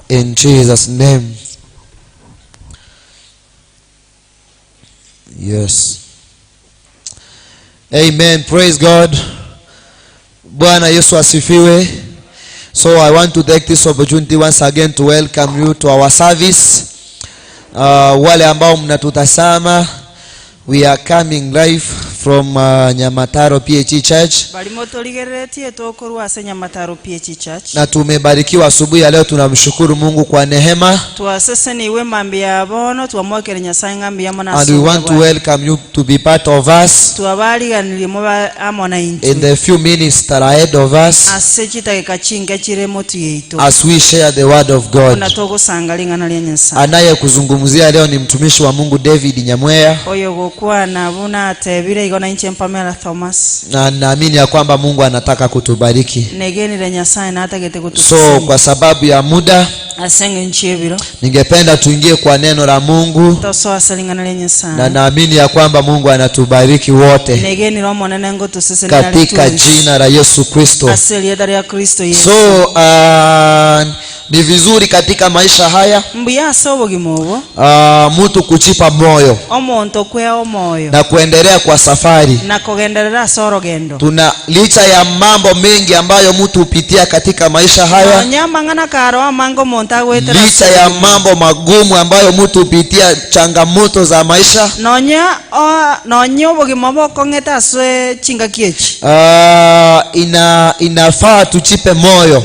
In Jesus name. Yes. Amen. Praise God. Bwana Yesu asifiwe. So I want to take this opportunity once again to welcome you to our service. Wale ambao mnatutazama, we are coming live from Nyamataro PHE Church. Na tumebarikiwa asubuhi ya leo, tunamshukuru Mungu kwa neema. And we want to welcome you to be part of us in the few minutes that are ahead of us as we share the word of God. Anayekuzungumzia leo ni mtumishi wa Mungu David Nyamweya. Na naamini ya kwamba Mungu anataka kutubariki. So kwa sababu ya muda, ningependa tuingie kwa neno la Mungu. Na naamini ya kwamba Mungu anatubariki wote katika jina la Yesu Kristo. So ni vizuri katika maisha haya mtu kuchipa moyo na kuendelea kwa safari. Tuna licha ya mambo mengi ambayo mtu hupitia katika maisha haya, licha ya mambo magumu ambayo mtu hupitia, changamoto za maisha, inafaa tuchipe moyo.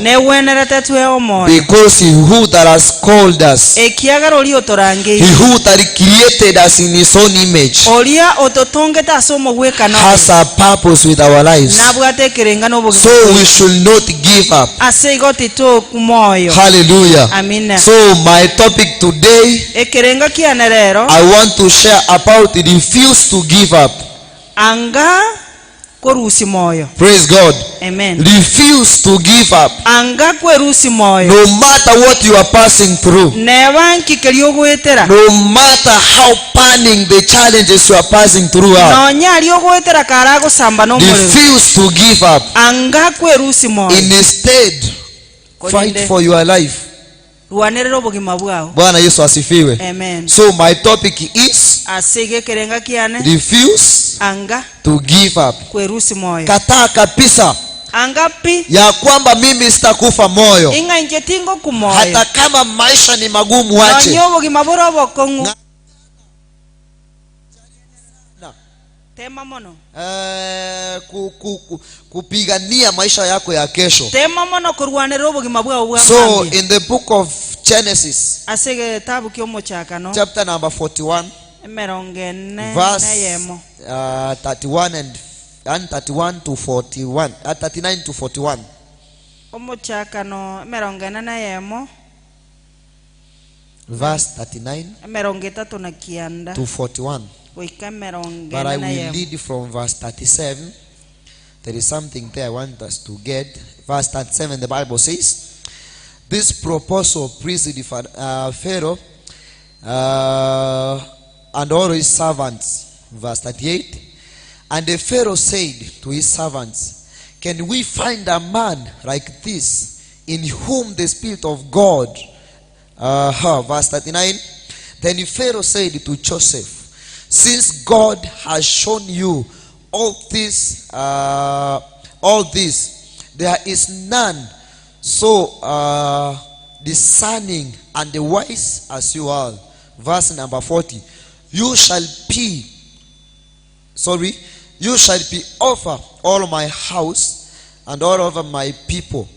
Because he who that has called us, he who that created us in his own image, has a purpose with our lives. So we should not give up. Hallelujah. So my topic today, I want to share about refuse to give up. Praise God. Amen. Refuse to give up. No matter what you are passing through, no matter how burning the challenges you are passing through are, refuse to give up. Instead, fight for your life. Bwana Yesu asifiwe. Amen. So my topic is refuse to give up. Kataa kabisa ya kwamba mimi sitakufa moyo, hata kama maisha ni magumu aje. Kupigania maisha yako ya kesho. So in the book of Genesis, chapter number 41, verse 31 and 31 to 41, 39 to 41. Verse 39 to 41. But I will read from verse 37. There is something there I want us to get. Verse 37, the Bible says, this proposal pleased Pharaoh and all his servants. Verse 38. And the Pharaoh said to his servants, can we find a man like this in whom the Spirit of God? Verse 39. Then Pharaoh said to Joseph, since God has shown you all this, there is none so discerning and wise as you are. Verse number 40. You shall be over all my house and all over my people,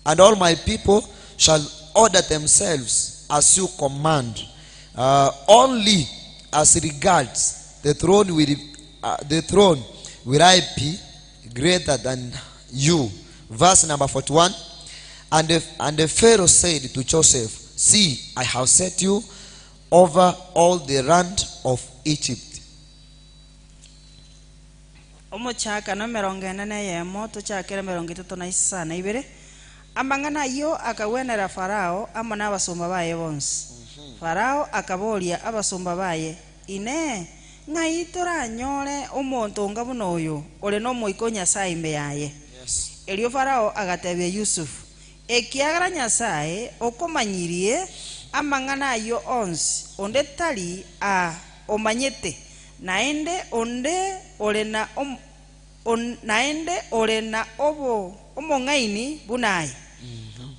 and all my people shall order themselves as you command. Only as regards the throne will I be greater than you. Verse number 41. And the Pharaoh said to Joseph, see, I have set you over all the land of Egypt. Amang'ana yo akawenera Farao amo n'abasumba baye bonsi. Farao akaboria abasumba baye, ine ng'ai toranyore omonto onga buna oyo ore n'omoika o Nyasaye imbe yaye. Yes. Erio Farao agatebia Yusufu, Ekiagera Nyasaye okomanyirie amang'ana ayo onsi onde tari a omanyete naende onde ore na naende ore na obo omong'aini bunaye.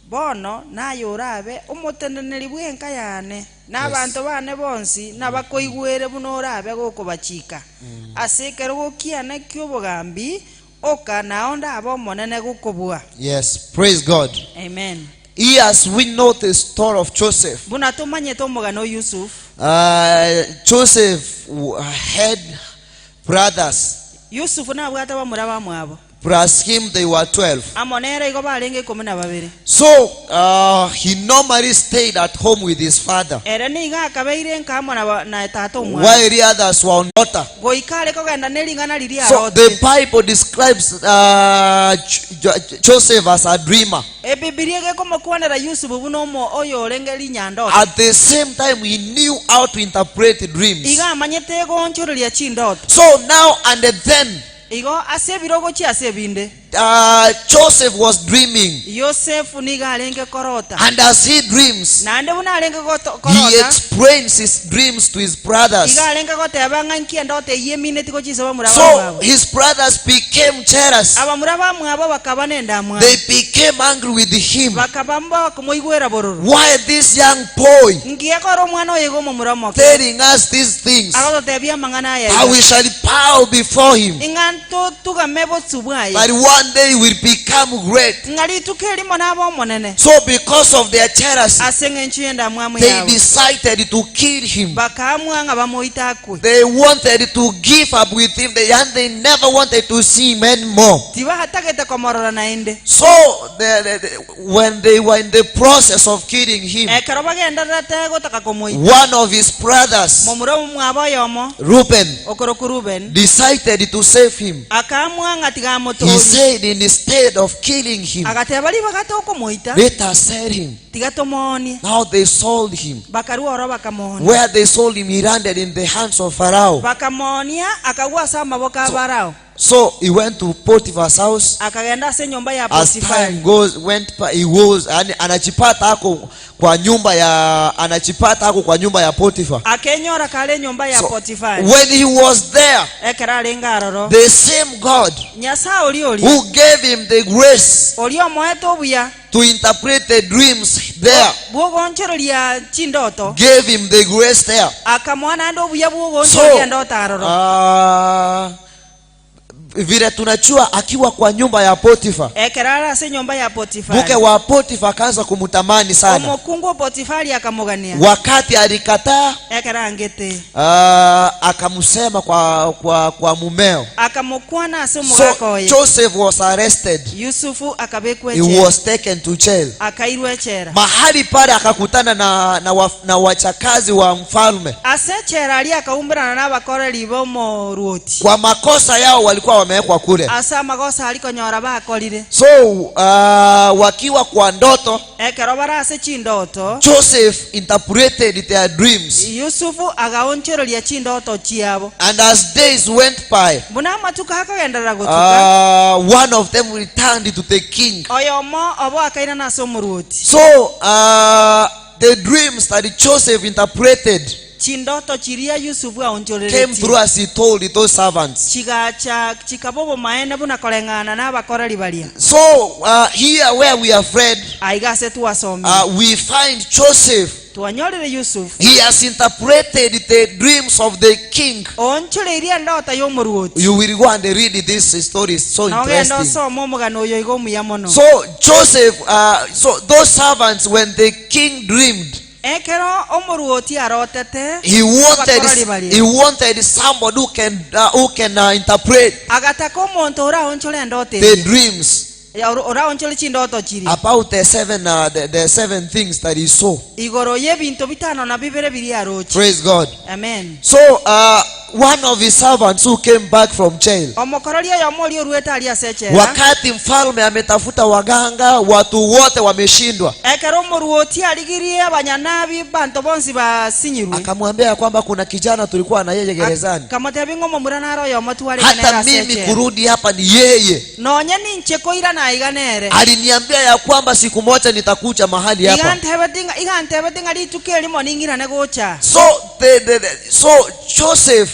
Bono naye orabe omoteneneri bwenka yane n'abanto bane bonsi nabakoigwere buno orabe gokobachika. Ase ekerogo kiane ki'obogambi oka naonda abo omonene gokobua. Yes, praise God. Amen. Here as we know the story of Joseph. Buna tumanyete omogano Yusuf. Joseph had brothers. Yusuf nabwate bamura bamwabo. Plus him they were 12. Amonere igo barenge 12. So he normally stayed at home with his father. Ere niga akabeire nkamo na tata omwana. While the others were on water. Goikare kogenda neringana riria So the Bible describes Joseph as a dreamer. Ebibilia gekomokwanera Yusuf buno oyo orenge rinyando. At the same time he knew how to interpret dreams. Iga amanyete gonchoreria chindoto. So now and then Igo ase ebirogo chi ase ebinde. Joseph was dreaming. Joseph niga arenge korota. And as he dreams, naende buna arenge korota, he explains his dreams to his brothers. Iga arenge goteba ng'a nki endoto eyie emineti gochisa bamura So bamwabo. his brothers became jealous. Abamura bamwabo bakaba nendamwa. They became angry with him. Bakaba mbakomoigwera bororo. Why this young boy Ngiye kora omwana oyo igo omomura omoke telling us these things? Agototebia amang'ana aya. How we shall bow before him. Ing'a ntotugame botsu bwaye. But one day will become great. So because of their jealousy, they decided to kill him. They wanted to give up with him, and they never wanted to see him anymore. So when they were in the process of killing him, one of his brothers, Reuben, decided to save him. He said, instead of killing him, let us sell him. Now they sold him. Where they sold him, he landed in the hands of Pharaoh. So he went to Potiphar's house. As time goes, he goes and anachipata ako kwa nyumba ya anachipata ako kwa nyumba ya Potiphar. So, when he was there, the same God who gave him the grace to interpret the dreams there gave him the grace there. So, vile tunachua akiwa kwa nyumba ya Potiphar, mke wa Potiphar akaanza kumtamani sana. Wakati alikataa, akamsema kwa mumeo. So Joseph was arrested. He was taken to jail. Mahali pale akakutana na wachakazi wa mfalme. Kwa makosa yao walikuwa wamewekwa kule. So wakiwa kwa ndoto, Joseph interpreted their dreams. And as days went by, one of them returned to the king. So the dreams that Joseph interpreted came through as he told those servants. So here where we have read, we find Joseph. He has interpreted the dreams of the king. You will go and read this story. It's so interesting. So Joseph, so those servants, when the king dreamed, he wanted somebody who can interpret the dreams about the seven things that he saw. Praise God. Amen. So One of his servants who came back from jail, Omokorori oyomo oria oruete aria ase echela, wakati mfalme ametafuta waganga, watu wote wameshindwa, ekero omoruoti arigirie abanyanabi banto bonsi basinyirwe, akamwambia ya kwamba kuna kijana tulikuwa na yeye gerezani, kamotebi ng'o omomura naro oyomo twarenge nere hata ase mimi echela, kurudi hapa ni yeye. Nonye ninche koira naiga nere. Aliniambia ya kwamba siku moja nitakuja mahali hapa. Igantebeti ng'a rituko erimo ning'irane gocha. So so Joseph,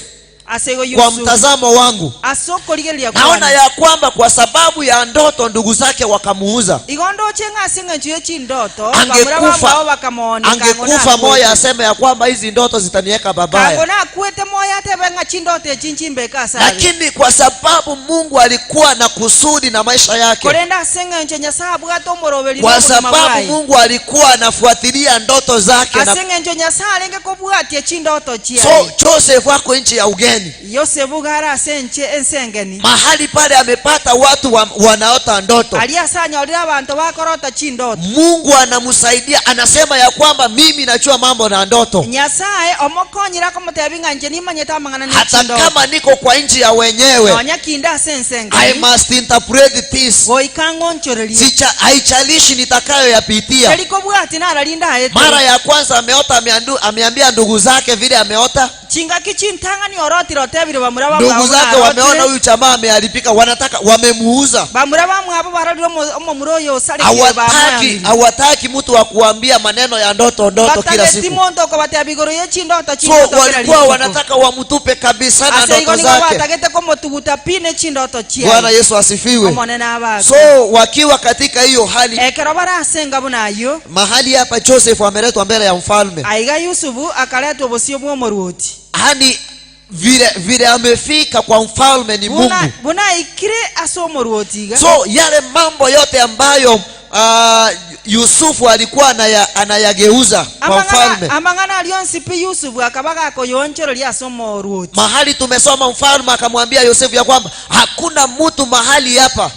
Asego kwa Yusuf, mtazamo wangu, ase okorigereria naona kwane, ya kwamba kwa sababu ya ndoto ndugu zake wakamuuza. Igo ndoche ng'a ase eng'encho ya chindoto bamura Angekufa, bamwabo bakamooneka ng'o angekufa moyo nakwete. aseme ya kwamba hizi ndoto zitaniweka Kango babaya, nakwete moyo atebe ng'a chindoto echi nchimbeka ase abe. Lakini kwa sababu Mungu alikuwa na kusudi na maisha yake, Korende ase eng'encho Nyasaye abwate omoroberi kwa n'obogima sababu bwaye, Mungu alikuwa anafuatilia ndoto zake na ase eng'encho Nyasaye arenge kobwatia chindoto so chiaye. Joseph wako nchi ya ugeni, Yosefu gara ase enche ensengeni, mahali pale amepata watu wanaota ndoto. Aria ase anyorire abanto bakorota chindoto. Mungu anamsaidia, anasema ya kwamba mimi najua mambo na ndoto, Nyasaye omokonyire akomotebi ng'a inche nimanyete amang'ana na hata chindoto, kama niko kwa nchi ya wenyewe, nonya kinde ase I ensengeni, must interpret this. goika ng'onchorerie. Haijalishi nitakayoyapitia. Terikobwati nararinda aete. Mara ya kwanza ameota, ameambia ndugu zake vile ameota. Chingaki chintang'ani orotire otebire bamura Ndugu bamwabo zake wameona narotire. huyu jamaa ameharibika, wanataka wamemuuza. Bamura bamwabo barorire omomura oyo osarekire Hawataki, bamwangire. hawataki mtu wa kuambia maneno ya ndoto ndoto kila Batageti siku. monto okobatebia igoro ya chindoto So chindoto kila walikuwa rituko. wanataka wamtupe kabisa na Ase igo ndoto nigo zake. batagete komotuguta pi ne chindoto Bwana chiaye. Yesu asifiwe. Omonene abakwe. So wakiwa katika hiyo hali, Ekero barasenga buna aywo, mahali hapa Joseph ameletwa mbele ya mfalme, aiga Yusufu akaletwa obosio bwa omoruoti. yani vile vile amefika kwa mfalme ni Mungu. Buna aikire ase omoruoti iga. So yale mambo yote ambayo Yusufu alikuwa anayageuza kwa mfalme, Amang'ana aria onsi pi Yusufu akaba gakoyonchoreria ase omoruoti. Mahali tumesoma mfalme akamwambia Yosefu ya kwamba hakuna mtu mahali hapa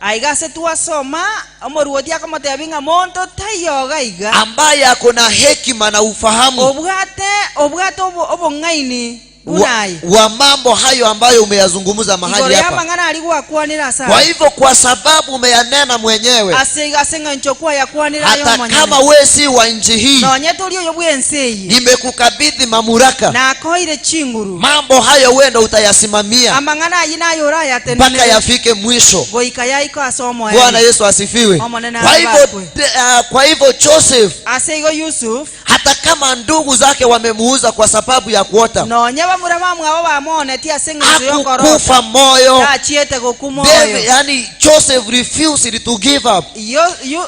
Aiga ase twasoma omoruoti akamotebia ng'a monto taiyoga iga ambaye ako na hekima na ufahamu obwate obong'aini wa, bunaye wa mambo hayo ambayo umeyazungumza igoro mahali ya hapa. amang'ana ari gwakwanera ase Kwa aye. hivyo kwa sababu umeyanena mwenyewe, Ase ase eng'encho kwayakwanera aye hata omonyene, kama we si wa nchi hii, nonye tori oyo bwa ense eye, nimekukabidhi mamlaka. Nakoire chinguru. Mambo hayo wewe ndo utayasimamia Amang'ana ayi naye mpaka orayatenenere yafike mwisho. goika yaiko ase Bwana omoeri. Yesu asifiwe. Omonene Kwa hivyo abakwe. kwa hivyo Joseph, Ase igo Yusuf, hata kama ndugu zake wamemuuza kwa sababu ya kuota, nonye bamura bamwabo bamonetie ase eng'encho yokorota, hakukufa moyo. tachiete gokuma David, oyo. yani Joseph refused to give up.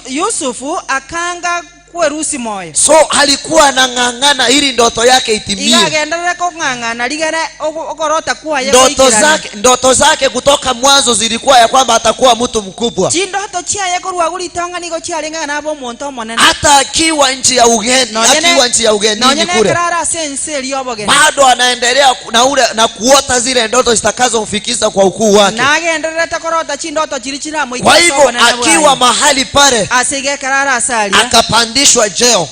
Yusufu akanga kwerusi moyo. So alikuwa anang'ang'ana ili ndoto yake itimie. Igagenderera kong'ang'ana rigere okorota kwaye Ndoto goikerana. zake, ndoto zake kutoka mwanzo zilikuwa ya kwamba atakuwa mtu mkubwa, Chindoto chiaye korwa guritonga nigo chiareng'ana nabo omonto omonene. Hata akiwa nchi ya ugeni, akiwa nchi ya ugenini Nonye kule nekerara ase ense eria obogeni, bado anaendelea na ule na kuota zile ndoto zitakazomfikisha kwa ukuu wake. Nagendererete korota chindoto chiri chiramoikera Kwa ase hivyo obonene akiwa bwaye. mahali pale Ase igekerara ase aria, akapandishwa jeo.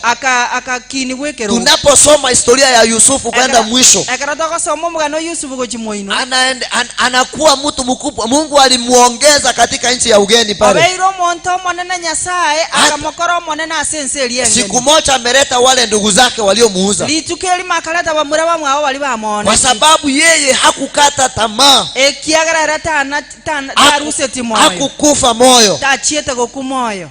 Akakini gwikirwo. Tunaposoma historia ya Yusufu kwenda mwisho, Ekero togosoma omogano Yusufu gochimoino, anakuwa mtu mkubwa. Mungu alimuongeza katika nchi ya ugeni pale. Obeire omonto omonene Nyasaye akamokora omonene ase ense eria Siku engeni. moja ameleta wale ndugu zake waliomuuza, Rituko erimo akareta bamura bamwabo bari kwa bamona, sababu yeye hakukata tamaa, ekiagera ere taruseti moyo, hakukufa moyo. tachiete goku moyo.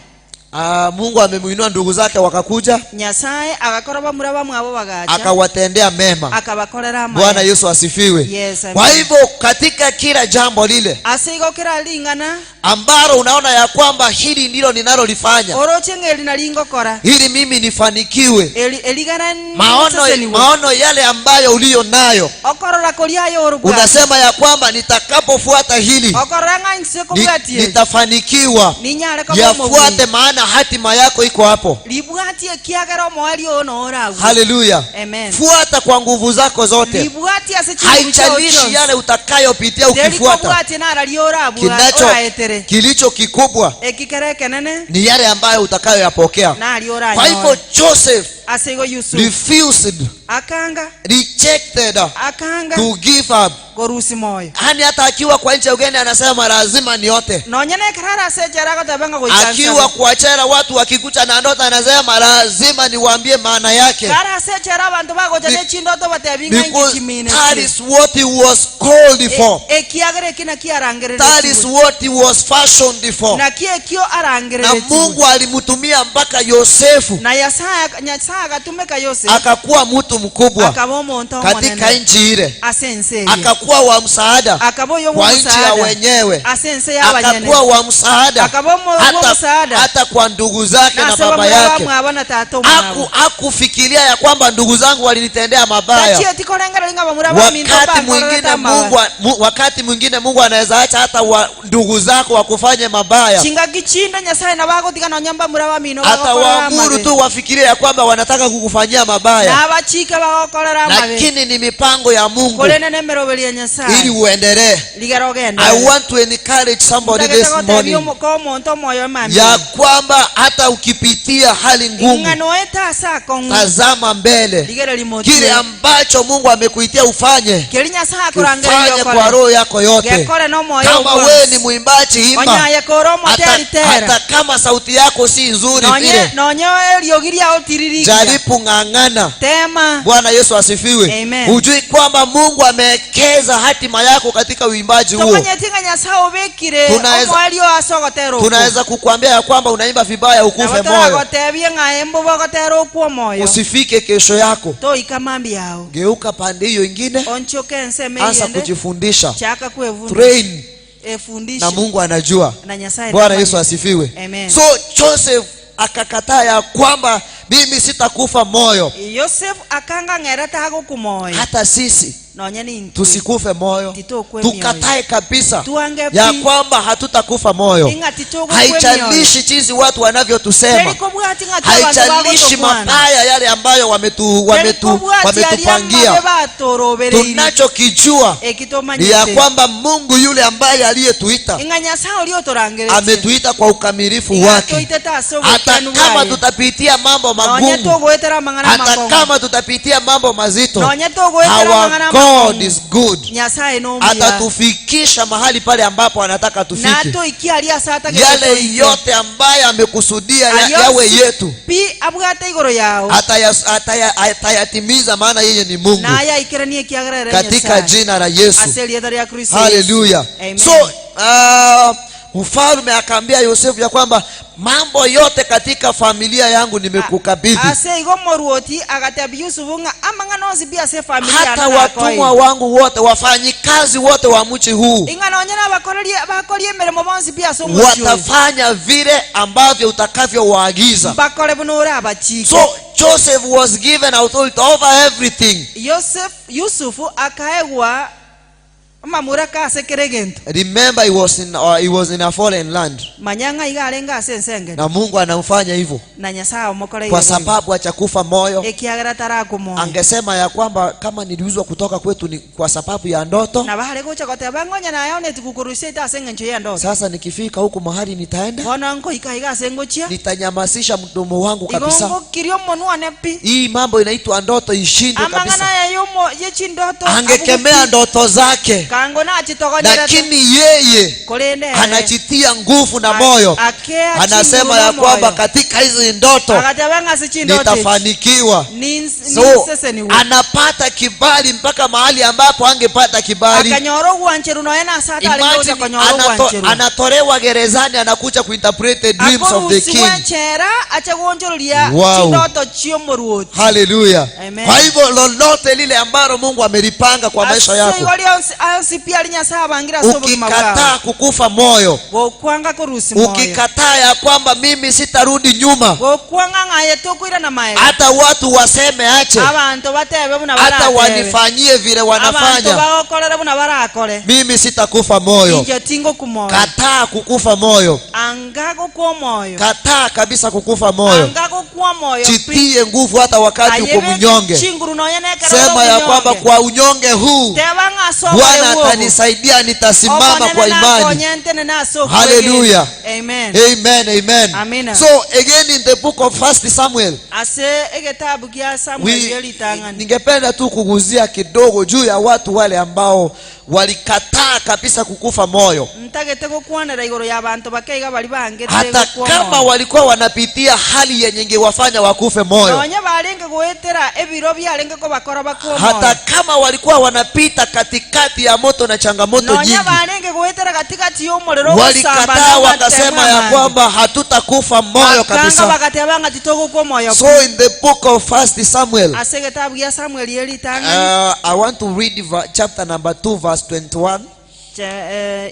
Mungu amemuinua ndugu zake wakakuja, Nyasaye agakora bamura bamwabo bagacha, akawatendea mema. Akabakorera Bwana amaya. Yesu asifiwe. Yes, amen. Kwa hivyo katika kila jambo lile Ase igo kera ring'ana ambalo unaona ya kwamba hili ndilo ninalolifanya oroche ng'eri nari ngokora ili mimi nifanikiwe, erigana maono, maono yale ambayo uliyo nayo, okorora koria ayo orobwate, unasema ya kwamba nitakapofuata hili okorora ng'a inse kobwatie nitafanikiwa, ninyare koba yafuate, omobui, maana hatima yako iko hapo. Ribwati. Ribwatie kiagera omoeri oyo nooragwe. Haleluya. Amen. Fuata kwa nguvu zako zote, Ribwatie ase chinguru chiao haijalishi chionsi. yale utakayopitia ukifuata. Terikobwatie nararia orabua Kinacho oraetere. kilicho kikubwa Ekikere ekenene ni yale ambayo utakayoyapokea. naria Kwa hivyo oranyore. Joseph Ase igo Yusuf refused, akanga rejected akanga to give up. korusi moyo. Yaani hata akiwa kwa nchi ya ugeni anasema lazima niote. Nonya nekerara ase echera agoteba ng'a Akiwa goikansa. kwa chera watu wakikucha na ndoto anasema lazima niwaambie maana yake. Kara ase echera abanto bagocha nechindoto batebi ng'a Because inki that is what he was called for. ekiagera eki naki That is arangereretigwe. what he was fashioned for. Naki ekio Na arangereretigwe. Mungu alimtumia mpaka Yosefu Na Nyasaye Nyasaye agatumeka Yosef akakuwa mtu mkubwa akaba omonto katika omonene nchi ile, ase ense eye. akakuwa wa msaada Akaba oyo kwa nchi ya bw'omusaada wenyewe, ase ense y'abanyene. akakuwa wa msaada Akaba hata, omusaada hata kwa ndugu zake na nase baba bamura yake. bamwabo na tata omwabo. Hakufikiria ya kwamba ndugu zangu walinitendea mabaya. Tachieti korengera ng'a bamura baminto Wakati bankorerete mwingine amabaya. Mungu, wakati mwingine Mungu anaweza acha hata ndugu zako wakufanye mabaya, Chingaki chinde Nyasaye nabagotiga nonya mbamura bamino bagokorera atawaamuru amabe. tu wafikirie ya kwamba wanataka kukufanyia mabaya, Nabachike bagokorera amabe. lakini ni mipango ya Mungu Korende nemeroberi ya ili Nyasaye uendelee. ligera I ogenderere. want to encourage somebody Ntagete this gotebia morning ko omonto omoyo mambia. ya kwamba hata ukipitia hali ngumu, Ing'ano etase akong'u. tazama mbele, Ligera limotwe. kile ambacho Mungu amekuitia ufanye, Keri Nyasaye akurangereria ufanye kwa okore. roho yako yote. Gekore nomoyo Kama wewe ni mwimbaji, imba Onyaye kore hata, omoteritera. hata kama sauti yako si nzuri Nonye vile, nonye eriogi riao tiririgia. jaribu ng'ang'ana. Tema. Bwana Yesu asifiwe. Amen. Hujui kwamba Mungu amewekeza hatima yako katika uimbaji huo. Tomanyeti ng'a Nyasaye obekire omoerio ase ogotera okwo. Tunaweza kukwambia ya kwamba unaimba vibaya ukufe Nabo moyo, toragotebie ng'a embuba ogotera okwo omoyo. usifike kesho yako. Toika mambi yao. Geuka pande hiyo ingine, Onchoke ensemo anza eyende. kujifundisha, Chaka kwefundisha. train, Efundishe. na Mungu anajua. Na Nyasaye Bwana namanye. Yesu asifiwe. Amen. So Joseph akakataa ya kwamba mimi sitakufa moyo. Yosef akanga ng'era tagokumoyo. Hata sisi Nonye nintwe. tusikufe moyo, Titokwe mioyo. tukatae kabisa Tuange ya pi. kwamba hatutakufa moyo. Ing'a titogokwe mioyo. Haijalishi jinsi watu wanavyotusema, Terikobwati ng'a twabantu haijalishi bagotokwana. mabaya yale ambayo Terikobwati aria amabe wametupangia. batorobereire. Tunachokijua ni ya Ekitomanyete. kwamba Mungu yule ambaye aliyetuita Ing'a Nyasaye oria otorangeretie. ametuita kwa ukamilifu Ing'a wake. toitete ase Hata obochenu kama bwaye. tutapitia mambo Nonye magumu, togoetera amang'ana hata amakong'u. kama tutapitia mambo mazito, Nonye togoetera our amang'ana God amakong'u. is good. Nyasaye nomuya. Atatufikisha mahali pale ambapo anataka tufike. Natoikia aria ase atagete Yale toike. yote ambayo amekusudia Aria yawe onsi yetu pi abwate igoro yao. atayatimiza, maana yeye ni Mungu, Naye aikeranie ekiagera ere katika Nyasaye. jina la Yesu. Ase erieta ria Kristo Haleluya. Yesu. Amen. So mfalme akaambia Yosefu ya kwamba mambo yote katika familia yangu nimekukabidhi, Ase igo moruoti agatebia Yusufu ng'a amang'ana onsi pi ase familia hata yane watumwa nakoeire. wangu wote, wafanyikazi wote wa mji huu Ing'a nonye nabakorerie bakorie emeremo bonsi pi ase omochi oyo. watafanya vile ambavyo utakavyowaagiza. Mbakore buna ore abachike. So Joseph was given authority over everything. Yosef Yusufu akaegwa amamuraka ase kere egento. Remember he was in a foreign land, Manya ng'a iga arenge ase ense engeni. na Mungu anamfanya hivyo Na Nyasaye omokore kwa iga boigo. sababu hachakufa moyo. Ekiagera tarakomoyo. Angesema ya kwamba kama niliuzwa kutoka kwetu ni kwa sababu ya ndoto, Na bare gocha goteba ng'onya naye oneti kukurusia ase eng'encho ya ndoto. sasa nikifika huku mahali nitaenda, Bono nkoika iga ase ngochia. nitanyamazisha mdomo wangu Igo kabisa. ngokiria omonwa one pi. Hii mambo inaitwa ndoto ishindwe Amang'ana kabisa. aya yomo yechindoto. Angekemea ndoto zake, Kango nachitogonyerete. lakini yeye Korende ere. anajitia nguvu na moyo, Akea anasema chinguru ya na kwamba moyo. katika hizi ndoto Agateba ng'a ase chindoto echi. nitafanikiwa. So Ninseseniwe. anapata kibali mpaka mahali ambapo angepata kibali. Akanyora ogwancheru nonya nase atare gocha Imagine konyora ogwancheru. anatolewa gerezani, anakuja kuinterpret the dreams of the Akorusiwa king. echera ache gonchororia Wow. chindoto chiomoruoti. Haleluya! Amen. Kwa hivyo lolote lile ambalo Mungu amelipanga kwa maisha Ase yako, igo rionsi ase pi ari Nyasaye abangire ase obogima bwao. ukikataa kukufa moyo, Gokwanga korusi moyo. Ukikataa ya kwamba mimi sitarudi nyuma, Gokwanga ng'aye tokwira na maega. Hata watu waseme ache, Abantu batebe buna hata baratebe. Wanifanyie vile Abantu wanafanya, bagokorere buna barakore. Mimi sitakufa moyo. Inche tingokumoyo. Kataa kukufa moyo. Anga gokwa moyo. Kataa kabisa kukufa moyo. Anga gokwa moyo. Jitie nguvu hata wakati uko Ayebeke mnyonge. chinguru nonya nekero Sema ya kwamba unyonge. Kwa unyonge huu Teba ng'aso Bwana obore atanisaidia, nitasimama Omonene kwa imani. nakonyente naso Hallelujah. Amen. Amen, amen. Amina. So again in the book of First Samuel, Ase egetabu kia Samuel yelitang'ani. Ningependa tu kuguzia kidogo juu ya watu wale ambao walikataa kabisa kukufa moyo, Ntagete gokwanera igoro ya bantu bakeiga bali bangete hata gokwa kama moyo. Walikuwa wanapitia hali yenye ingewafanya wakufe moyo, Nonya barenge gwetera ebiro byarenge kobakora bakwa hata moyo. Kama walikuwa wanapita katikati ya moto na changamoto Nonya nyingi, barenge gwetera katikati y'omuriro ogosamba walikataa wakasema ya kwamba hatutakufa moyo Bakanga kabisa. bagateba ng'a titogokwa moyo. So in the book of First Samuel, Ase egetabu gia Samuel yelitang'ani. I want to read chapter number 2 verse 21.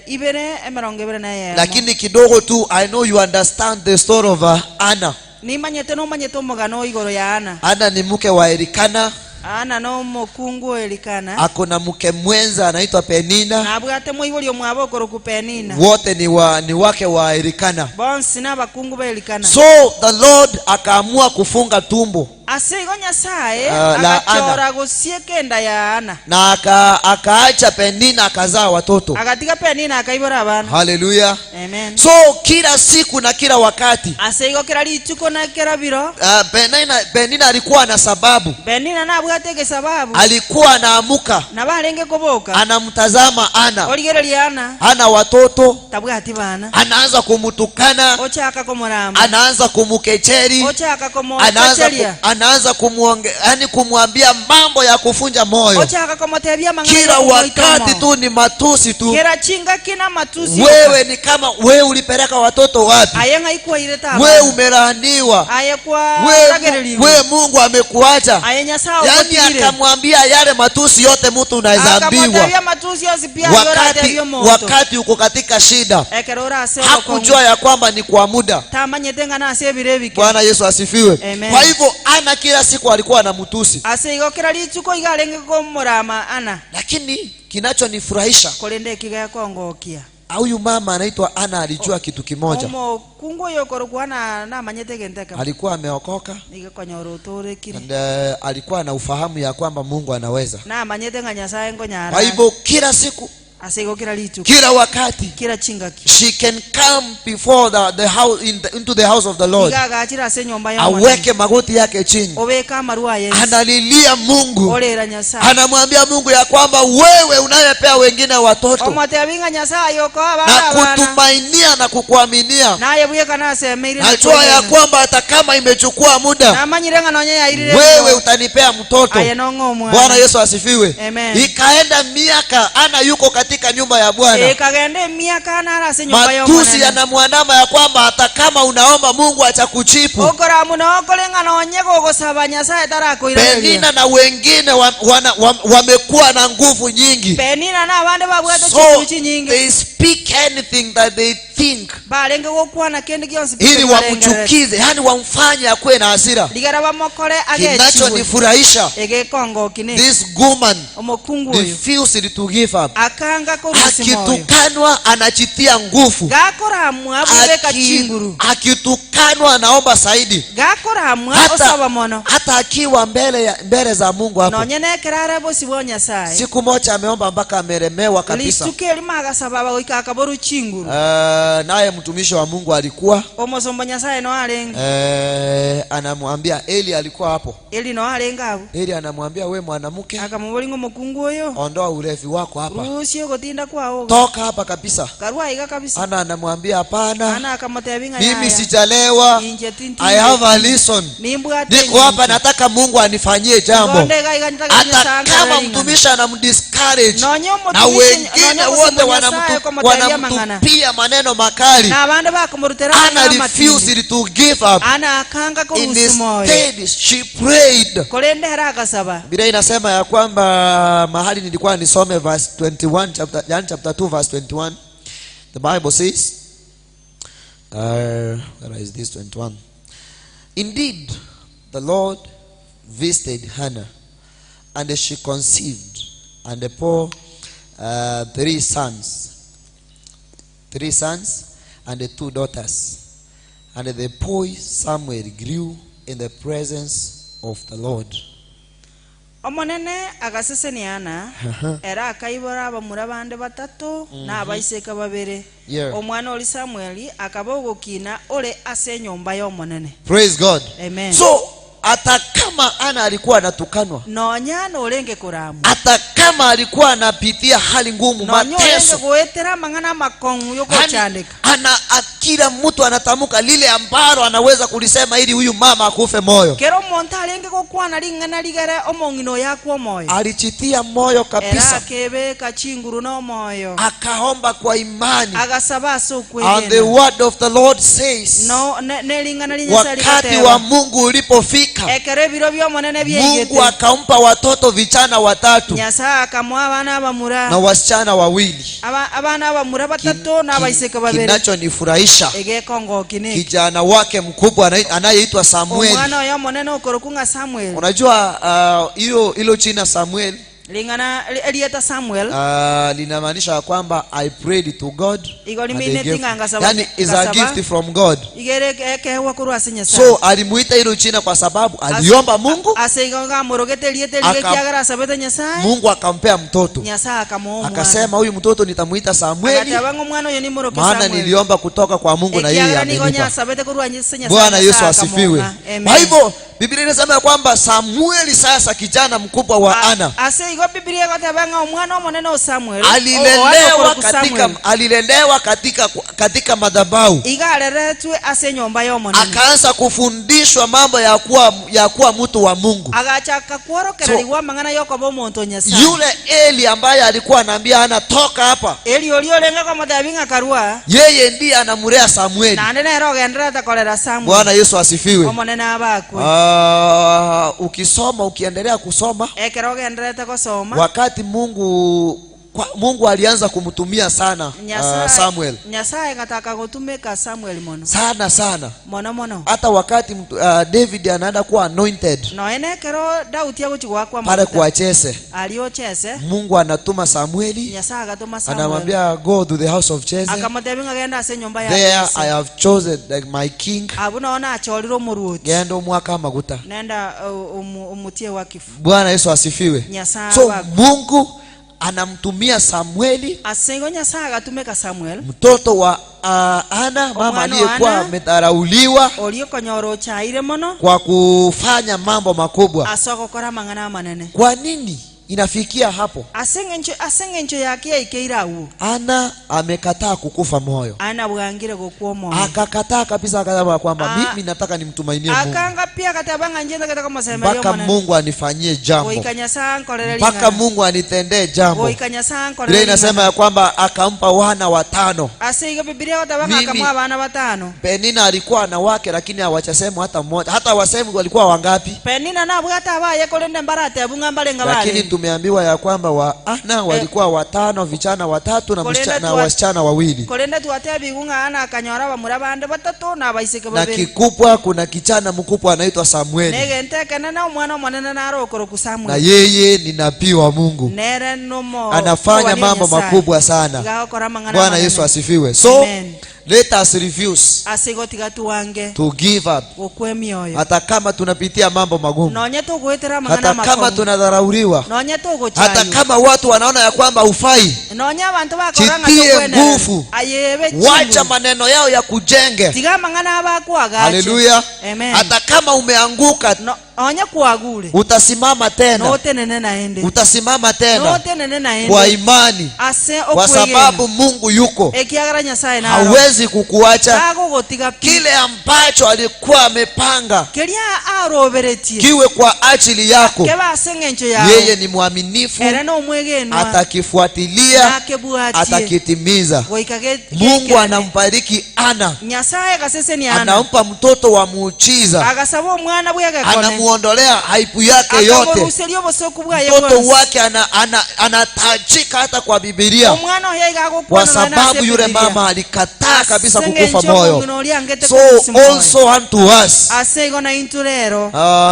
Ibere emerongo ibere na eyemo. Lakini kidogo tu, I know you understand the story of Anna. Nimanyete nomanyete omogano igoro ya Ana. Anna ni mke wa Elikana, Ana no omokungu Elikana. Ako na mke mwenza anaitwa Penina. Nabwate moibori omwabo okoroku Penina. Wote ni wake wa Elikana. Bonsi n'abakungu ba Elikana. So the Lord akaamua kufunga tumbo Ase igo Nyasaye la agachora gosieka enda ya Ana. Na akaacha Penina akazaa watoto. Agatiga Penina akaibora abana. Haleluya. Amen. So kila siku na kila wakati, Ase igo kera rituko na kera biro, Penina alikuwa na sababu. Penina nabwate egesababu. Alikuwa anaamuka, Nabarenge koboka, anamtazama Ana, origereria Ana, hana watoto, tabwati bana, anaanza kumtukana, ochaka komorama, anaanza kumkecheri, ochaka anaanza komocheria, anaanza yani kumwambia mambo ya kufunja moyo. Ochaka komotebia mang'ana Kila yokomoita wakati omoyo. tu ni matusi tu. Kera chinga kina matusi. Wewe ni kama wewe ulipeleka watoto wapi? Aye ng'aikwaire ta Wewe abana. umelaaniwa. Aye kwa Wewe ragereriwe. We Mungu amekuacha. Aye Nyasaye Yaani ogotigire. Akamwambia yale matusi yote mtu unaweza ambiwa Akamotebia matusi yonsi pia wakati, yoratebia omonto. Wakati uko katika shida. Ekero orase obokong'u. Hakujua ya kwamba ni kwa muda. Tamanyete ng'a ase ebiro ebike. Bwana Yesu asifiwe. Amen. Kwa hivyo Ana kila siku alikuwa anamtusi, Ase igo kera rituko iga arenge komorama Ana. Lakini kinachonifurahisha, Korende ekigekongokia, huyu mama anaitwa Ana alijua kitu kimoja. Omokungu oyo okorokwa Ana namanyete egento ekemo. Alikuwa ameokoka Nigo konyora otorekire. And, alikuwa na ufahamu ya kwamba Mungu anaweza. Namanyete ng'a Nyasaye nkonyara. Kwa hivyo kila siku, Ase igo kera rituko, kila wakati, kera chingaki, she can come before the house into the house of the Lord, iga agachira ase enyomba ya Omonene. Aweke magoti yake chini, Obeke amarwa aye ensi. Analilia Mungu, Orera Nyasaye. Anamwambia Mungu ya kwamba wewe unayepea wengine watoto Omotebi ng'a Nyasaye okoa na abana abana. Kutumainia na kukuaminia, Naye bweka nasemeire najua ya kwamba hata kama imechukua muda, namanyire ng'a nonye yairire wewe biro. Utanipea mtoto. Aye nong'o omwana. Bwana Yesu asifiwe. Amen. Ikaenda miaka, Ana yuko katika nyumba ya Bwana, Ekagenda emiaka nara ase enyomba ya matusi Omonene. Yanamwandama ya kwamba hata kama unaomba Mungu atakujibu. Okoramu nokore ng'a nonye gogosaba Nyasaye tarakoiraneria. Penina na wengine wamekuwa na nguvu nyingi, Penina na abande babwate so chinguru chinyinge. They speak anything that they think Barenge gokwana kende gionsi ili barengerere. wamchukize, yani wamfanye akuwe na hasira. Ligara bamokore agechiwe. Kinachonifurahisha, Egekongoki this woman omokungu oyo refused to give up. Akanga korusi moyo. Akitukanwa anajitia nguvu, Gakoramwa bwebeka chinguru. Akitukanwa anaomba zaidi, Gakoramwa hata, osaba mono. Hata akiwa mbele za Mungu hapo. Nonye nekerare bosi bwa Nyasaye. Siku moja ameomba mpaka amelemewa kabisa. Rituko erimo agasaba bagoika akaboru chinguru. Naye mtumishi wa Mungu alikuwa Omosombo Nyasaye no arenge. Anamwambia Eli alikuwa hapo. Eli no arenge abo. Eli anamwambia, we mwanamke, Akamobori ng'omokungu oyo, ondoa ulevi wako hapa, rusie ogotinda kwao. Toka hapa kabisa. Karwa iga kabisa. Ana anamwambia hapana, Ana akamotebia ng'a mimi yaya. sijalewa, Inche tintinde. I have a reason. Nimbwate Niko hapa nataka Mungu anifanyie jambo. Ngonde iga iga nitaka Hata Nyasaye kama ankorere ing'ana. mtumishi anamdiscourage Nonye na omotumishi wengine nonye wote omosombo Nyasaye komotebia mang'ana. Wanamtupia maneno makali, Na abande bakomorutera Ana amang'ana amatindi. refused to give up. Ana akanga korusi moyo. Instead, she prayed. Korende hera akasaba. Biblia inasema ya kwamba mahali nilikuwa nisome verse 21 chapter, yani chapter 2 verse 21, the Bible says, Where is this 21? Indeed, the Lord visited Hannah, and she conceived and bore three sons and two daughters. And the boy Samuel grew in the presence of the Lord. Omonene agasesenia Ana, era akaibora abamura bande batato na abaiseka babere. Omwana ori Samueli akaba ogokina ore ase enyomba y'omonene. Praise God. Amen. So hata kama Ana alikuwa anatukanwa, Nonya norenge koramu, hata kama alikuwa anapitia hali ngumu, nonya orenge mateso, goetera amang'ana amakong'u yani, yogochandeka, kila mtu anatamka lile ambalo anaweza kulisema ili huyu mama akufe moyo. Kero omonto arenge gokwana ring'ana rigere omong'ina oyo akwa omoyo. Alijitia moyo Era kabisa, akebeka chinguru n'omoyo, akaomba kwa imani. Agasaba ase And the okwegena. word of the Lord says, No nering'ana rinyasaye wakati rigateba, wa Mungu ulipofika, ekero ebiro by'omonene Mungu byaigete, akampa watoto vijana watatu Nyasaye akamuha abana abamura na wasichana wawili. Abana abamura batato n'abaiseke babere. Kinachonifurahisha, Egekongoki niki, kijana wake mkubwa anayeitwa Samueli. Omwana oyo omonene okoroku ng'a Samuel. Unajua hiyo hilo jina Samuel Ring'ana erieta Samuel linamaanisha ya kwamba I prayed to God Igo and they limine gave, tinga ngasaba- yani is a ngasaba. gift from God. Igere ekewa korwa ase Nyasaye. So alimuita hilo jina kwa sababu aliomba Mungu, Ase igo ngamorogete erieta erige kiagera asabete Nyasaye, Mungu akampea mtoto. Nyasaye akamuha omwana. Akasema huyu mtoto nitamuita Samueli, Agateba ng'a omwana oyo nimoroke maana Samuel, niliomba kutoka kwa Mungu na yeye ekiagera nigo amenipa. nyasabete korwa ase Nyasaye, Bwana Yesu Nyasaye asifiwe. akamuha. Amen. Kwa hivyo Biblia inasema ya kwamba Samueli sasa kijana mkubwa wa Ana Ase igo Biblia egoteba ng'a omwana omonene o Samuel alilelewa katika alilelewa katika madhabahu, iga areretwe ase enyomba y'omonene, akaanza kufundishwa mambo ya kuwa mtu wa Mungu. Agachaka kworokererigwa amang'ana yokoba omonto o Nyasaye. Yule Eli ambaye alikuwa anaambia Ana toka hapa, Eli oria orenge komotebi ng'a karua, yeye ndiye anamlea Samueli. Naende nere ogenderete korera Samuel. Bwana Yesu asifiwe. Omonene abakwe. Ah, ukisoma, ukiendelea kusoma, Ekero ogenderete gosoma, wakati Mungu alianza kumtumia sana Samuel Nyasaye gataka gotumika Samuel mono, sana sana, mono mono, hata wakati David anaenda kuwa anointed noene ekero Daudi agochi gwakwa pale maguta, kwa Jesse, aria Jesse, Mungu anatuma Samueli, Nyasaye agatuma Samuel, anamwambia, "Go to the house of Jesse. Akamotebi ng'a genda ase enyomba ya There Jesse. I have chosen like my king." Abu noona achorire omoruoti. Genda omwaka amaguta. Nenda umutie wakifu. Bwana Yesu asifiwe. Nyasaye So wako. Mungu anamtumia Samueli, Ase igo Nyasaye agatumika Samuel, mtoto wa Ana, mama Omwana wa aliyekuwa Ana. amedharauliwa, oria okonyora ochaire mono, kwa kufanya mambo makubwa. Ase ogokora amang'ana amanene. Kwa nini inafikia hapo? Ase eng'encho yake yaikeire agwo. Ana amekataa kukufa moyo, Ana bwangire gokwa omoyo. Akakataa kabisa, akasema kwamba Ah. mimi nataka nimtumainie Mungu Akanga pia akateba ng'a inche ntagete komosemeria mpaka omonene, Mungu anifanyie jambo, goika Nyasaye ankorere mpaka ring'ana, Mungu anitendee jambo. goika Nyasaye Biblia ankorere inasema ring'ana. ya kwamba akampa wana watano. Ase igo Bibilia egoteba ng'a akamwa abana batano. Penina alikuwa na wake, lakini hawachasema hata mmoja, hata wasemi walikuwa wangapi, Penina nabwate abaye korende mbaratebu ng'a mbarenga lakini barenge. Tumeambiwa ya kwamba wa Ana walikuwa watano, vijana watatu na, Kolenda na wasichana wawili. Korende twatebigu ng'a Ana akanyora bamura bande batato na abaiseke Na babere. kikubwa, kuna kijana mkubwa anaitwa Samueli, Negente ekenene omwana omonene naro okoroku na Samuel. yeye ni nabii wa Mungu, Nere nomo anafanya mobani mambo Nyasaye. makubwa sana. Igagokora amang'ana Bwana amanene. Yesu asifiwe. So Amen. let us refuse Ase igo tiga tuange to give up, gokwa emioyo, hata kama tunapitia mambo magumu, nonye togwetera amang'ana hata kama amakong'u, tunadharauliwa, nonye hata togochaywa, kama watu wanaona ya kwamba hufai. nonye abanto bakora ng'a Jitie tokwenera. nguvu. Ayebe Wacha chinguru. maneno yao ya kujenge. Tiga amang'ana abakwagache. Haleluya! Amen. Hata kama umeanguka, No, onye kwagure, utasimama tena, notenene naende, utasimama tena notenene naende kwa imani, ase kwa okwegena, sababu Mungu yuko, ekiagera Nyasaye naro, hawezi kukuacha. tagogotiga pi. Kile ambacho alikuwa amepanga Keria aroberetie kiwe kwa ajili yako, keba ase eng'encho yago, yeye ni mwaminifu, ere nomwegenwa, atakifuatilia, nakebwatie atakitimiza. goika Mungu gekerane. anambariki Ana, Nyasaye gaseseni Ana, anampa mtoto wa muujiza, agasaba omwana bwegekone, anamuondolea aibu yake yote. Akamoruseria obosoku bwaye Mtoto bwonsi. wake anatajika hata kwa Biblia, Omwana oyo iga kwa agokwana sababu yule mama alikataa kabisa kukufa moyo. So also unto us,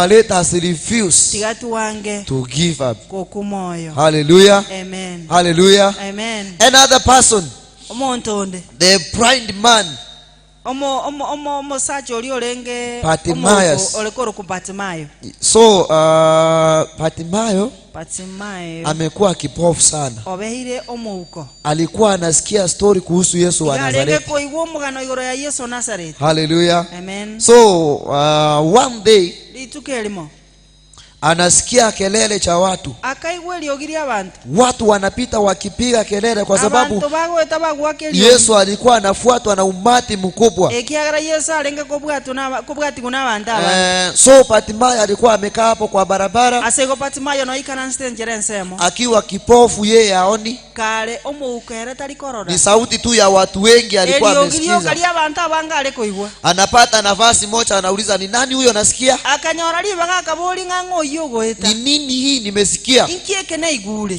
let us refuse to give up. Hallelujah. Amen. Hallelujah. Amen. Another person, the blind man, Bartimaeus. So Bartimayo amekuwa kipofu sana. Alikuwa anasikia story kuhusu Yesu wa Nazareti. Hallelujah. Amen. So one day anasikia kelele cha watu. Watu wanapita wakipiga kelele kwa sababu Yesu alikuwa anafuatwa na umati mkubwa. So Bartimayo alikuwa amekaa hapo kwa barabara akiwa kipofu, yeye haoni. Ni sauti tu ya watu wengi alikuwa amesikiza. Anapata nafasi moja, anauliza ni nani huyo anasikia? Ni nini hii nimesikia?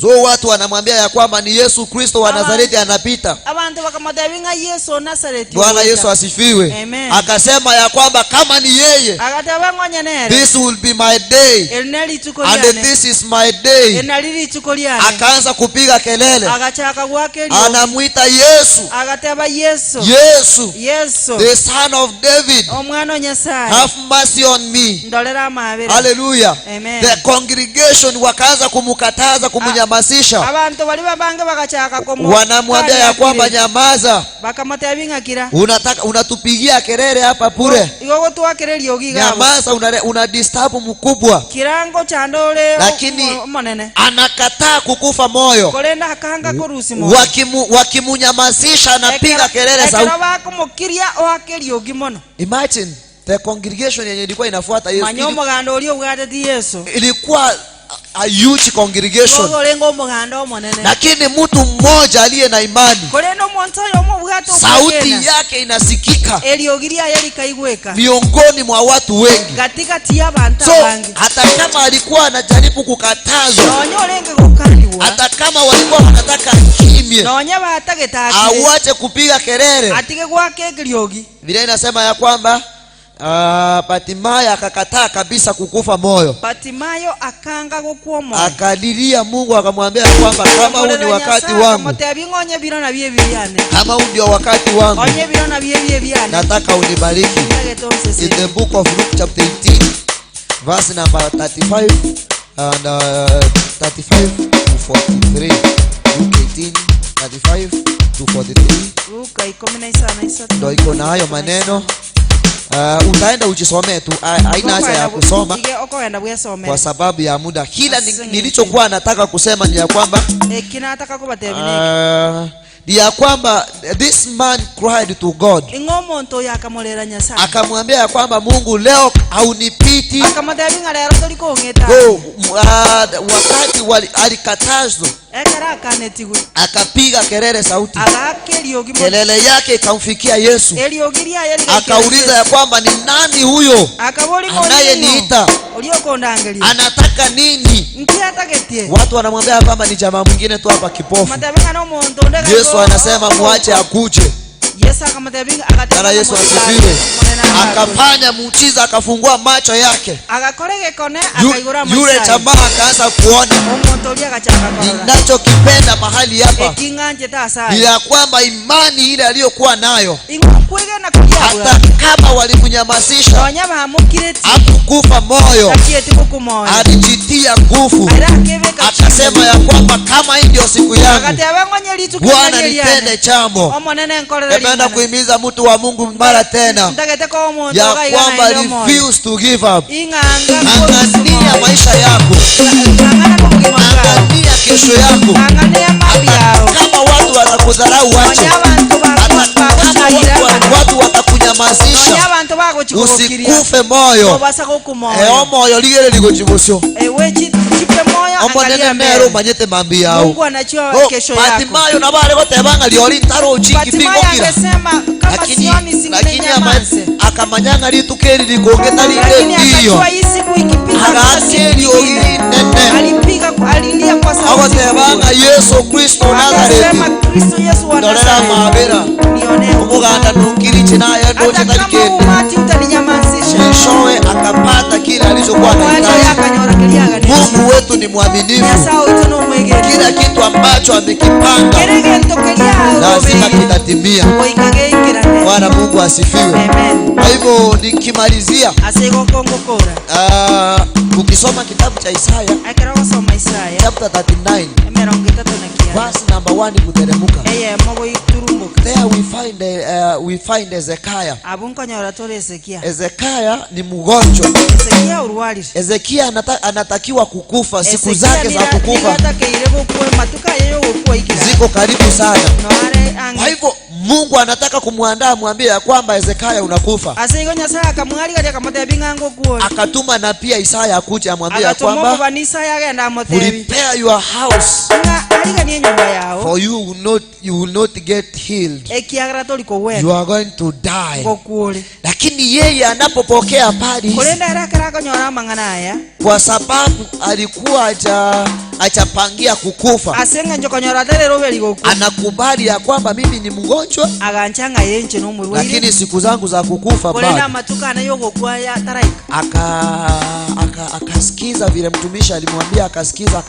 So watu wanamwambia ya kwamba ni Yesu Kristo wa Nazareti anapita. Bwana Yesu asifiwe. Akasema ya kwamba kama ni yeye, this will be my day and this is my day. Akaanza kupiga kelele, anamuita Yesu, Yesu, the son of David, have mercy on me. Hallelujah. Amen. The congregation wakaanza kumukataza, kumunyamasisha. Wanamwambia ya kwamba nyamaza, unataka unatupigia kelele hapa bure, nyamaza, una disturb mkubwa. Lakini anakataa kukufa moyo. Wakimunyamasisha anapiga kelele sauti. Imagine the congregation yenye ilikuwa inafuata Yesu ilikuwa a huge congregation, lakini mtu mmoja aliye na imani, sauti yake inasikika miongoni mwa watu wengi. So hata kama alikuwa anajaribu kukatazwa, hata kama walikuwa wanataka kimye, awache kupiga kelele, Biblia inasema ya kwamba Bartimayo akakataa kabisa kukufa moyo. Bartimayo akanga kukuwa moyo. Akalilia Mungu akamwambia kwamba kama huu ni wakati wangu, kama huu ndio wakati wangu, nataka unibariki. In the book of Luke chapter 18 verse number 35 and 35 to 43. Luke 18 35 to 43. Luka 19. Ndio iko na hayo maneno. Utaenda ujisomee tu, haina haja ya kusoma kwa sababu ya muda. Kila nilichokuwa nataka kusema ni ya kwamba ya kwamba this man cried to God. Akamwambia ya kwamba Mungu, leo haunipiti. Wakati alikatazwa, akapiga kelele sauti, kelele yake ikamfikia Yesu. Akauliza ya kwamba ni nani huyo anayeniita, anataka nini? Watu wanamwambia kwamba ni jamaa mwingine tu hapa kipofu. Yesu anasema muache akuje. Bwana Yesu asifiwe. Akafanya muujiza, akafungua macho yake. Yule jamaa akaanza kuona. Ninachokipenda mahali hapa ni ya kwamba imani ile aliyokuwa nayo, hata kama walimnyamazisha, hakukufa moyo, alijitia nguvu, akasema ya kwamba kama hii ndio siku yangu, Bwana nitende jambo. Napenda kuhimiza mtu wa Mungu mara tena ya kwamba refuse to give up. Angalia maisha yako, angalia kesho yako. Hata kama watu watakudharau, wache. Hata kama watu watakunyamazisha, usikufe moyo. Moyo ligere ligochibosho. Omonene nero manyete mambi yao. Mungu anajua kesho yako. Bartimayo na wale wote banga liori taro chiki pingo kila. Akasema kama sioni singenyamaze. Akamanyanga litukeri likongeta lile ndio. Akajua hii siku ikipita alipiga, alilia kwa sauti. Awatebanga Yesu Kristo Nazareti. Akasema Kristo Yesu wa Nazareti. Nionee. Muganda nukiriche naye ndoche Hata kama talikende. umati utaninyamazisha, Mwishowe akapata kile alichokuwa omwali anahitaji. akanyora kiliaganesi. Mungu wetu ni mwaminifu. Nyasaye oito nomwegeni. Kila kitu ambacho amekipanga Kere gento keria lazima arobeire kitatimia. goika geikirane. Bwana Mungu asifiwe. Amen. Kwa hivyo nikimalizia, Ase gokongokora ukisoma kitabu cha Isaya ekero gosoma Isaya chapter 39 39 verse number 1 kuteremka, eyemo goiturumbuka there we find Hezekiah. abu nkonyora tore Hezekia. Hezekiah ni mgonjwa. Hezekia urwarire. Hezekia anatakiwa kukufa, siku zake za kukufa nigatakeire gokua matuka yeyo gokua ikira ziko karibu sana. noare Kwa ange hivyo Mungu anataka kumwandaa, amwambie ya kwamba Hezekia unakufa. ase igo Nyasaye akamwarigaria akamotebia ng'a ngokuore. Akatuma na pia Isaya akuje amwambie ya Agatuma kwamba omobani Isaya agenda amotebi prepare your house ng'a ariganie enyomba yao for you will not get healed. ekiagera tori kogwena You are going to die. ngokuore. Lakini yeye anapopokea habari hizi, Korende ere ekero akonyora amang'ana aya kwa sababu alikuwa hajapangia kukufa, ase eng'encho konyora atarere oberi gokua anakubali ya kwamba mimi ni mgonjwa, agancha ng'a yenche nomorwaire lakini siku zangu za kukufa korende bado. amatuko ane yogokua yataraika. Akasikiza vile mtumishi alimwambia, akasikiza,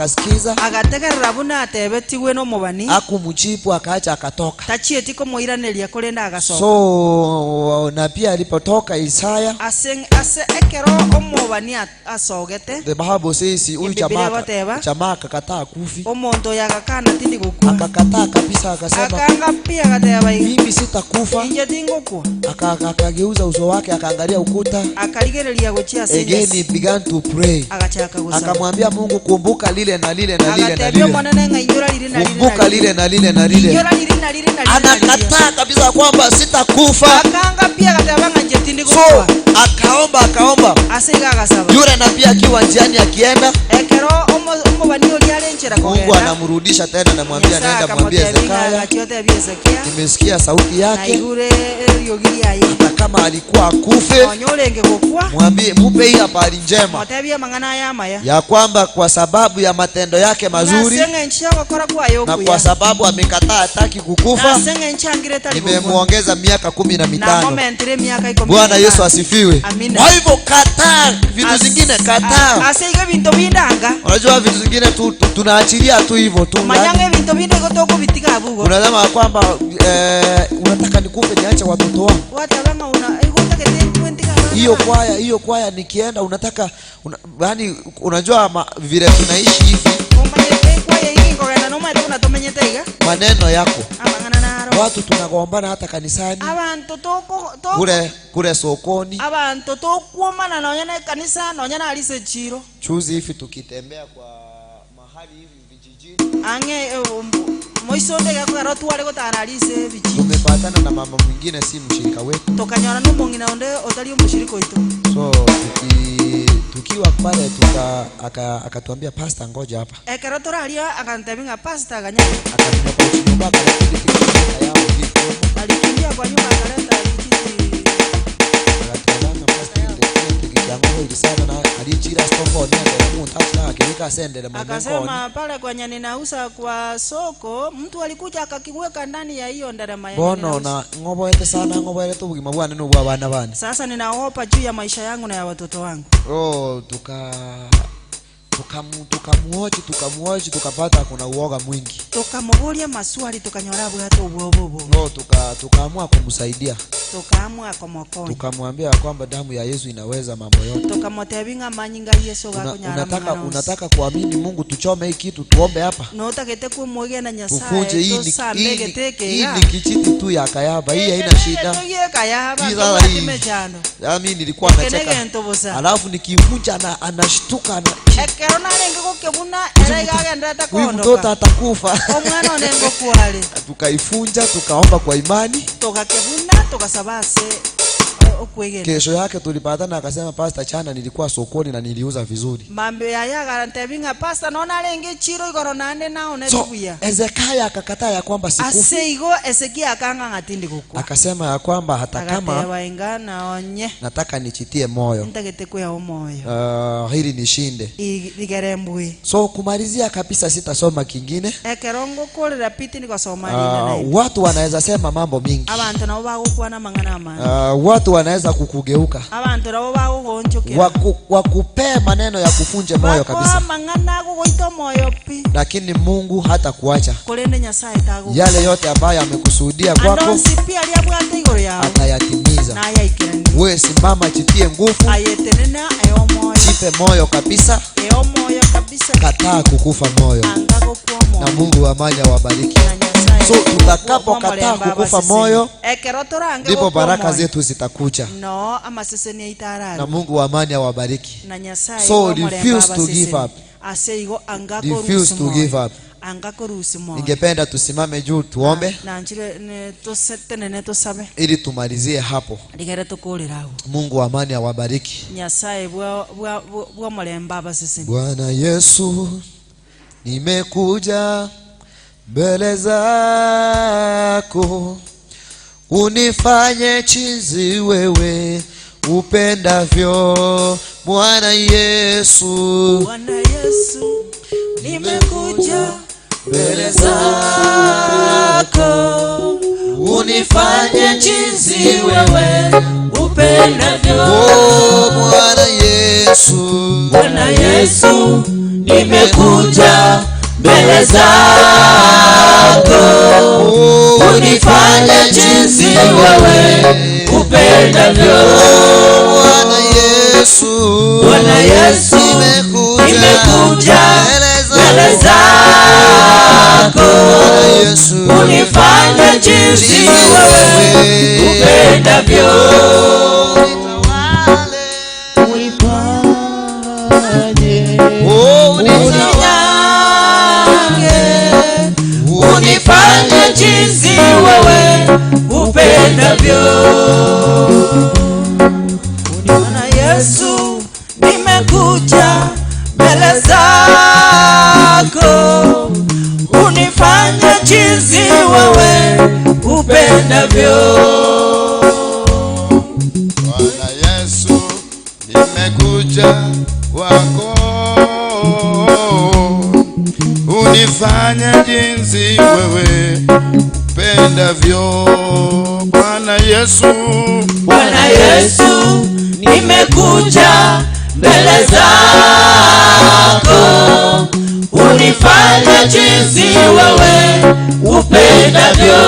Agategerera buna atebetigwe nomobani akumjibu, akaacha, akatoka. tachieti komoiraneria korende agasoka. So na pia alipotoka Isaya, Ase ase ekero omobani asogete the Bible says huyu Biblia jamaa goteba. jamaa akakataa kufi, omonto oyo agakana tindi gokua akakataa kabisa, akasema akanga pi agateba iga mimi sitakufa. inche tingokua. Akageuza uso wake akaangalia ukuta. Akarigereria gochia ase Again he enyasi began to pray, agachaka gosaba akamwambia Mungu, kumbuka lile na lile na lile na agatebia lile, omonene ng'a inyora riri na riri na kumbuka riri lile na lile na lile. inyora riri na riri na riri na riri. Anakataa kabisa kwamba sitakufa. Akanga pi agateba ng'a inche tindi So gokua akaomba, akaomba. ase iga agasaba Yule nabii akiwa njiani akienda, ekero omobani oria are enchera Mungu kogenda anamrudisha tena, anamwambia Nyasaye nenda mwambie akamotebia ng'a Hezekia, agachia otebia Hezekia nimesikia sauti yake, naigure eriogi riaye hata kama alikuwa akufe, nonya orenge gokua mwambie, mupe hii habari njema motebie amang'ana aya amaya ya kwamba kwa sababu ya matendo yake mazuri ase eng'encho ya gokora kwaye na kwa okuya sababu amekataa hataki kukufa, ase eng'encho angire tari gokua nimemuongeza miaka 15. namomentire miaka ikumi Bwana na Yesu etano. asifiwe. Amina. Kwa hivyo kataa vitu zingine, kataa. Ase iga ebinto bindanga Unajua vitu zingine tunaachilia tu hivyo tu. manyanga ebinto binde igo tokobitiga abugo Unasema kwamba unataka nikufe niache watoto wangu. wateba ng'a una igo otagete nkwentiga abana Hiyo bane. kwaya, hiyo kwaya nikienda unataka yaani unajua vile tunaishi hivi, Omanyete ekwaya iga nkogenda nomanyete buna tomenyete iga maneno yako amang'ana naro watu tunagombana hata kanisani abanto toko toko kule sokoni. abanto tokwomana nonya na ekanisa nonya na arise echiro. Chuzi hivi tukitembea kwa mahali hivi vijijini, Ang'e moisonde gakogera otware gotara arise ebichi tumepatana na mama mwingine si mshirika wetu, tokanyora nomong'ina onde otari omoshirika oito. so tukiwa pale akatuambia pastor, ngoja hapa, Ekero toraria akantebia ng'a pastor aganya alikimbia kwa nyumba akaleta kijiti akasema pale kwenye ninauza kwa soko mtu alikuja akakiweka ndani ya hiyo nderema yenye bono ninauza. na ngoboete sana ngoboete ubugima bwane n'obwa abana bane. Sasa ninaogopa juu ya maisha yangu na ya watoto wangu. Oh, tukamuoji tukapata kuna uoga mwingi. Tukamuboria maswali tukanyora bwate obwobobo. No, tukaamua kumsaidia. Tukaamua kumukonya. Tukamwambia kwamba damu ya Yesu inaweza mambo yote. Tukamotebia ng'a manyinga Yesu gakonyara. Unataka kuamini Mungu tuchome hii kitu tuombe hapa. No utagete kumwegena Nyasaye tufunje hii tusambegete hii ni kijiti tu ya kayaba, hii haina shida. Kayaba Hii mechano. Mimi nilikuwa nacheka. Alafu nikivunja anashtuka na ekero narenge gukebuna era igagendete huyu mtoto kuondoka. atakufa. Omwana onengo kwale. Tukaifunja tukaomba kwa imani. Tukakebuna tukasabase. Okwegena. Kesho yake tulipatana, akasema, "Pastor, jana nilikuwa sokoni na niliuza vizuri." Mambe yayagara ntebinga pastor nona renge chiro igoro nande naone So tubuya. Hezekia akakataa ya kwamba sikufi. Ase igo Ezekia akanga ng'atindi gukwa. Akasema ya kwamba hata kama Agateba inga naonye nataka nichitie moyo ntagete kwea omoyo ili nishinde. Igere mbui. So kumalizia kabisa, sitasoma kingine. Ekero ngukurira piti nikosoma rinde. Watu wanaweza sema mambo mingi. Abantu nabo bagukwana mang'ana amani. Watu wanaweza kukugeuka, Abantu nabo bagugonchokera, wakupee maneno ya kufunje moyo bakoa kabisa, mang'ana agugoita moyo pi, lakini Mungu hatakuacha. Korende Nyasaye tagu Yale yote ambayo amekusudia kwako andonsi pi aria abwate igoro yao atayatimiza. Nayaikerani. Wewe simama, jitie nguvu, Ayetenena eyo moyo. Jipe moyo kabisa, Eyo moyo kabisa. Kataa kukufa moyo, Anga gokwa na moyo. Mungu wa amani awabariki. Na Nyasaye So tutakapokataa kukufa moyo, ekero torange ndipo gokwa baraka moyo. Zetu zitakuja, No amaseseni na aitarara. Mungu wa amani awabariki. Na Nyasaye So w'omurembe refuse to abaseseni. give up. Ase igo anga Refuse korusi to moyo. give up. Anga korusi moyo. Ningependa tusimame juu tuombe Na nchire ne tosetenene tosabe ili tumalizie hapo. Rigere tukurira ago. Mungu wa amani awabariki. Nyasaye bwa bwa bwa mulembe abaseseni. Bwana Yesu, nimekuja mbele zako, unifanye jinsi wewe upendavyo. Bwana Yesu, Bwana Yesu, nimekuja mbele zako, unifanye jinsi wewe upendavyo. Oh, Bwana Yesu, Bwana Yesu, nimekuja mbele zako, unifanye jinsi wewe upendavyo. Bwana Yesu, Bwana Yesu, nimekuja nimekuja mbele zako, Bwana Yesu, unifanye jinsi wewe upendavyo. Unitawale. Unifanye Oh, Uninyange, unifanye jinsi wewe upendavyo. Bwana Yesu, nimekuja mbele zako, unifanye jinsi wewe upendavyo. Bwana Yesu, nimekuja kwako, unifanye jinsi wewe upendavyo. Bwana Yesu, Bwana Yesu, nimekuja mbele zako, unifanye jinsi wewe upendavyo.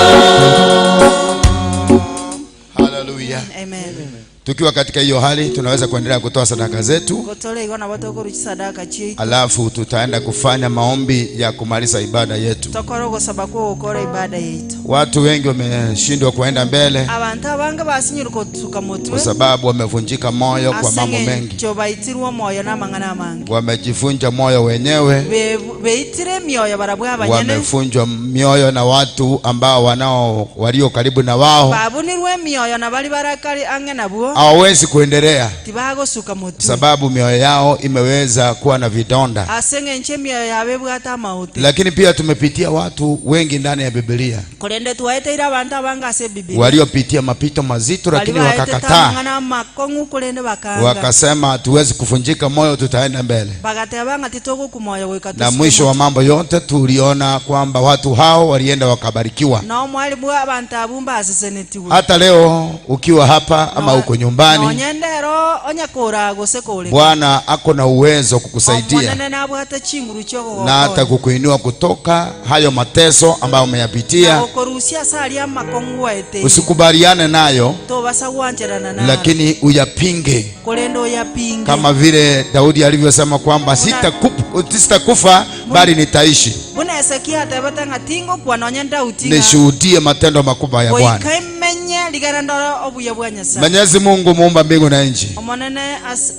Haleluya. Amen. Tukiwa katika hiyo hali, tunaweza kuendelea kutoa sadaka zetu, Gotole igona batokoru sadaka chi alafu tutaenda kufanya maombi ya kumaliza ibada yetu. Tokoro gosaba ko gukora ibada yetu. Watu wengi wameshindwa kuenda mbele Abantu abange basinyuruka tuka mutwe kwa sababu wamevunjika moyo kwa mambo mengi, aseng'encho baitirwe moyo n'amang'ana amange. Wamejivunja moyo wenyewe, Beitire emioyo barabwo abanyene. Wamevunjwa mioyo na watu ambao wanao walio karibu na wao, Babunirwe emioyo na bali barakari ang'e nabwo. Hawawezi kuendelea Tibagosuka mutwe sababu mioyo yao imeweza kuwa na vidonda. Aseng'encho emioyo yabe ebwate amauti. Lakini pia tumepitia watu wengi ndani ya Biblia Korende twaeteire abantu abange ase Biblia waliopitia mapito mazito, lakini wakakataa, amang'ana makong'u korende bakanga, wakasema hatuwezi kuvunjika moyo, tutaenda mbele. Bagateba ng'a titogokumoyo goika Na tusuke mwisho wa mutwe. Mambo yote tuliona kwamba watu hao walienda wakabarikiwa. No mwali bwa abantu abu mbasisenetiwe. Hata leo ukiwa hapa ama uko nyumbani, Nonyendero onye kura gose kore, Bwana ako na uwezo kukusaidia Omonene nabwate chinguru na hata chiogogokonya kukuinua kutoka hayo mateso ambayo umeyapitia. Gokorusia ase aria makong'u waeteire. Usikubaliane nayo, Tobasa gwancherana nayo, lakini uyapinge, korende oyapinge, kama vile Daudi alivyosema kwamba sitakufa bali nitaishi, buna Ezekia atebete ng'a tingokwa nonye Daudi ng'a nishuhudie matendo makubwa ya Bwana. goika emenye Ligara ndoro obuya bwa Nyasaye. Mwenyezi Mungu muumba mbingu na nchi, Omonene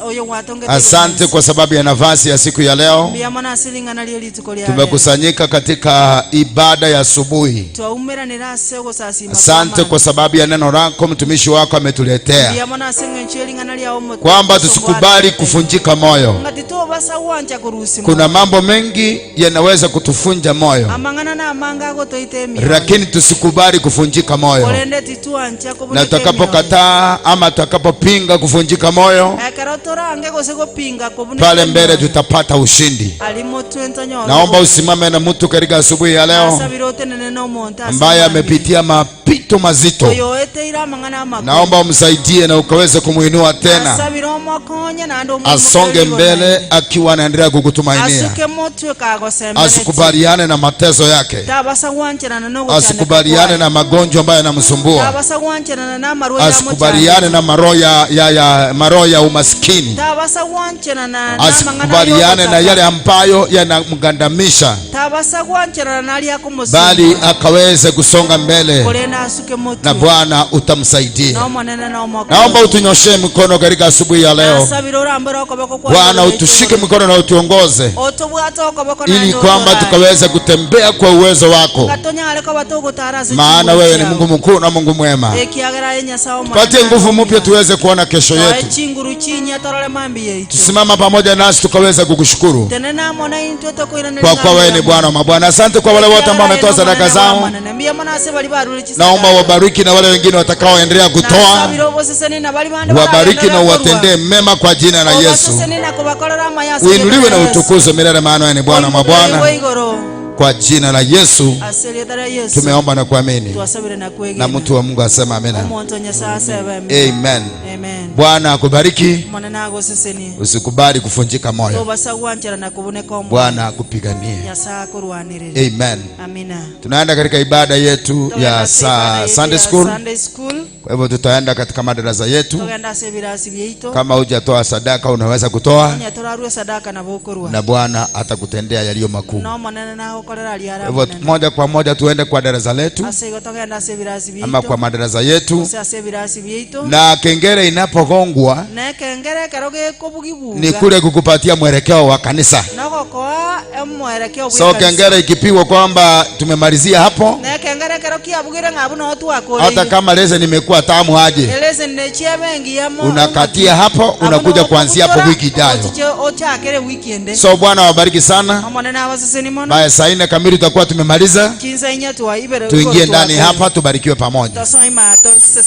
oyo gwatongete. asante kwa sababu ya nafasi ya siku ya leo. Mbuya mono ase ring'ana rie rituko ria lero. Tumekusanyika katika ibada ya asubuhi. Twaumeranera ase ogosasima. Asante kwa sababu ya neno lako mtumishi wako ametuletea, Mbuya mono ase eng'encho ering'ana riao kwamba tusikubali kufunjika moyo. Ng'ati tobasa gwancha korusia. Kuna mambo mengi yanaweza kutufunja moyo, Amang'ana na amanga agotoita emioyo, lakini tusikubali kufunjika moyo. Korende titwancha Na kobuneka emioyo. tutakapokataa ama tutakapopinga kufunjika moyo, Ekero torange gose gopinga kobuneka pale mbele emioyo, tutapata ushindi. Alimo twentanyora. Naomba usimame na mtu katika asubuhi ya leo Asabire otenene na omonto ase ambaye amambia. amepitia mapito mazito. Oyo eteire amang'ana amakuru. Naomba umsaidie na ukaweze kumuinua tena, Asabire omokonye naende asonge mbele akiwa anaendelea kukutumainia, asuke motwe kagosemereti. asikubaliane na mateso yake, Tabasa gwancherana nogochandeka asikubaliane kwaye. na magonjwa ambayo yanamsumbua, Tabasa gwancherana na amarwaire asikubaliane na maroho ya maroho ya umaskini, Tabasa gwancherana na amang'ana asikubaliane na yale ambayo yanamgandamisha, Tabasa gwancherana naria akomosumbua. bali akaweze kusonga mbele Korende asuke na motwe Bwana utamsaidia. nomonene nomokonye. Naomba utunyoshee mkono katika asubuhi ya leo. Nasabire orambere okoboko kwa Bwana, utushike mkono na utuongoze, otobwate okoboko ili naende kwamba otorae. tukaweze kutembea kwa uwezo wako, Gatonyare koba togotara ase maana chinguru wewe ni chiao. Mungu mkuu na Mungu mwema. Ekiagera aye Nyasaye omonene Tupatie nguvu naye mpya tuweze kuona kesho Toe yetu. chinguru chinya torore mambi yaitu. Tusimama pamoja nasi tukaweze kukushukuru Tene namo na intwe tokoiranera. kwa kuwa wewe ni Bwana wa mabwana. Asante kwa wale wote ambao wametoa sadaka zao, naomba wabariki na wale wengine watakaoendelea kutoa, wabariki na uwatendee mema kwa jina la Yesu. Uinuliwe na utukuzwe milele, maana wewe ni Bwana wa mabwana. Kwa jina la Yesu tumeomba na kuamini, na mtu wa Mungu asema amina. Amen. Amen. Bwana akubariki, Monene agosesenie. usikubali kufunjika moyo. Tobasa gwanchera na kubuneka omoyo. Bwana akupiganie. Nyasaye akorwanirire. Amen. Amina. Tunaenda katika ibada yetu ya saa Sunday school. Sunday school. Kwa hivyo tutaenda katika madarasa yetu. Togenda ase ebirasi biaito. Kama hujatoa sadaka unaweza kutoa, Onye torarue sadaka na bokorwa. na Bwana atakutendea yaliyo makuu. No monene nagokorera aria Kwa hivyo moja kwa moja tuende kwa darasa letu ase igo togenda ase ebirasi ama kwa biaito. madarasa yetu, Ase ase ebirasi biaito. na kengele inapogongwa Na ekengere ekero ni gekobugibuga kule kukupatia mwelekeo wa kanisa. nogokoa omwerekeo So bwa ekanisa. kengele ikipigwa kwamba tumemalizia hapo, Na ekengere ekero kiabugire ng'a buna hata twakoreire. kama leseni imekuwa tamu aje, Elese nechiebe engiyamo. unakatia hapo, unakuja kuanzia hapo wiki ijayo. Ochakere wiki ende. So Bwana wabariki sana. Omonene abaseseni mono. Baya 4:00 tutakuwa tumemaliza, Chinsa inya twaibere. tuingie ndani hapa tubarikiwe pamoja. Tosoima toseseni.